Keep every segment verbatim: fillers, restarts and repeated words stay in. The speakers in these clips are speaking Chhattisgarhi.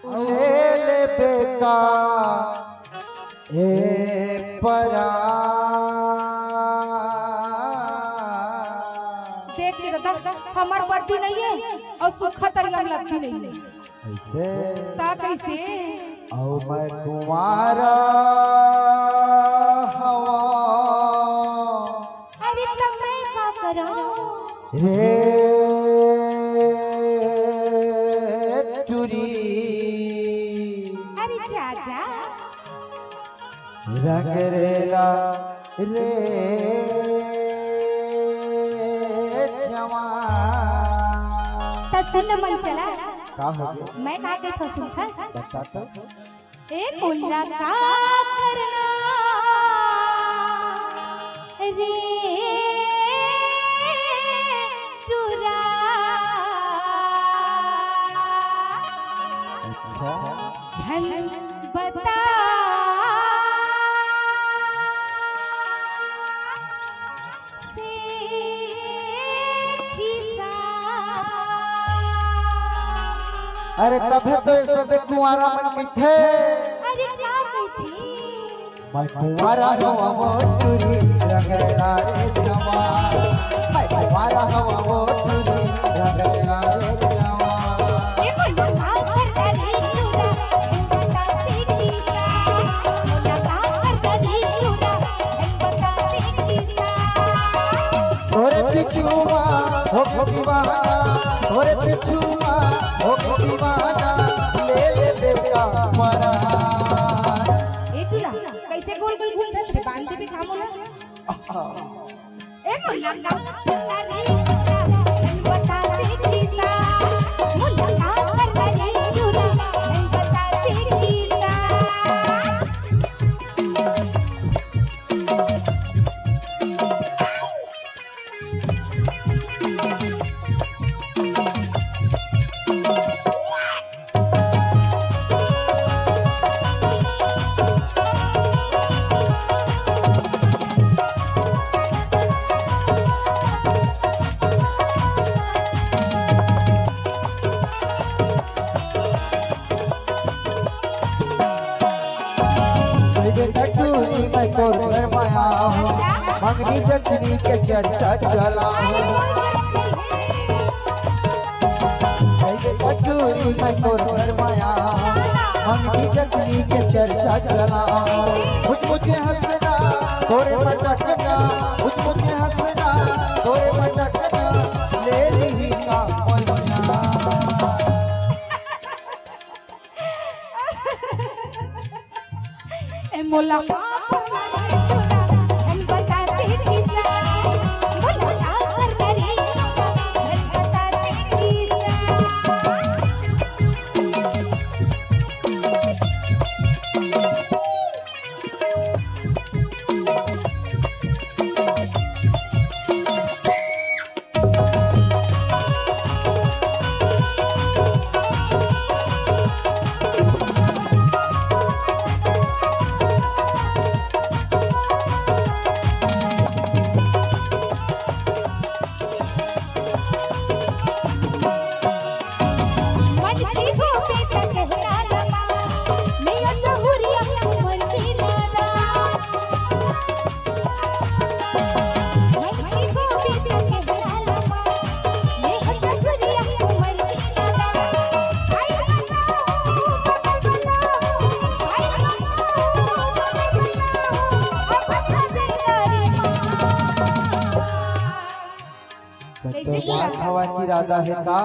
ले ले बेका ए परा। देख के दादा, हमर पति नहीं है और सुखा तरिया में लगती नहीं है। ऐसे? ता कैसे? अउ मैं कुंवारा हवा। अरे, तब मैं का करूं? रे टुरी। अरे, जा, जा। रंग रेला रे जवान। त सुन मन चला। का हो गया? मैं का कहत हूँ सुनथस? बता तो। ए मोला का करना रे टुरा। अच्छा। झन बता से खिसा। अरे तभे तो ये सब कुंवारा मन कहिथे। अरे का कहिथे? मैं कुंवारा हवा वो टुरी रंग ला रे जवान। मैं कुंवारा हवा वो टुरी रंग ला रे जवान। ए भैया, का करना रे टुरा, बता से खिसा। मोला का करना रे टुरा, बता से खिसा। तोरे पिछुआ हो दीवाना, तोरे पिछुआ हो दीवाना, ले ले बेटा परा। ए टुरा, कैसे गोल गोल घूमथस रे? बांध देबे का मोला? ए मोला का करना रे टुरा, बता से खिसा। मोला का करना रे टुरा, बता से खिसा। कइबे टटूरी मैं तोर घर माया हो, मंगनी जचनी के चर्चा चला हो। कइबे टटूरी मैं तोर घर माया हो, मंगनी जचनी के चर्चा चला हो। मुझ मुझे हंसना तोरे मटकना, मुझ मुझे हंसना तोरे मटकना, ले ली का पैसा। ए मोला का करना रे टुरा, बता से खिसा। मोला का करना रे टुरा, बता से खिसा। कट्टो मार खावा के इरादा हे का?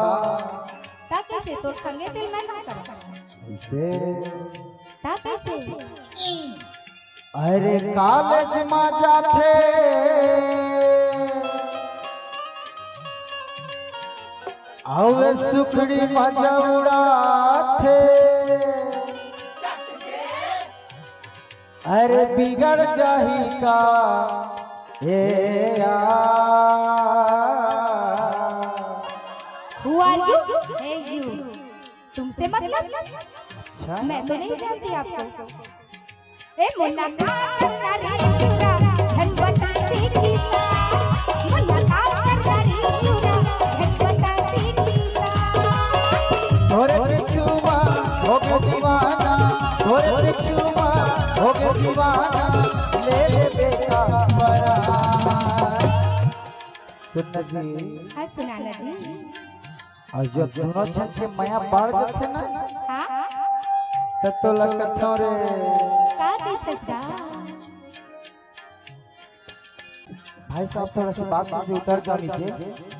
ता कैसे तोर खंगे तेल मैं का करा? ऐसे। ता कैसे? अरे कॉलेज मा जाथे, अउ सुखड़ी मजा उड़ाथे। अरे बिगड़ जाही का ए यार। Who are you? Hey you. तुमसे मतलब? अच्छा। मैं तो नहीं जानती आपको। ए मोला का करना रे टुरा, झन बता से खिसा। मोला का करना रे टुरा, झन बता से खिसा। तोरे पिछुआ होके दीवाना ले ले बेटा परान। सुन ना जी। हाँ सुनाना जी। अउ जब दूनों झन के मया बाढ़ जाथे ना, हाँ। त तोला कथों रे। का कहिथस गा? भाई साहब, थोड़ा सा बात से उतर जाओ नीचे।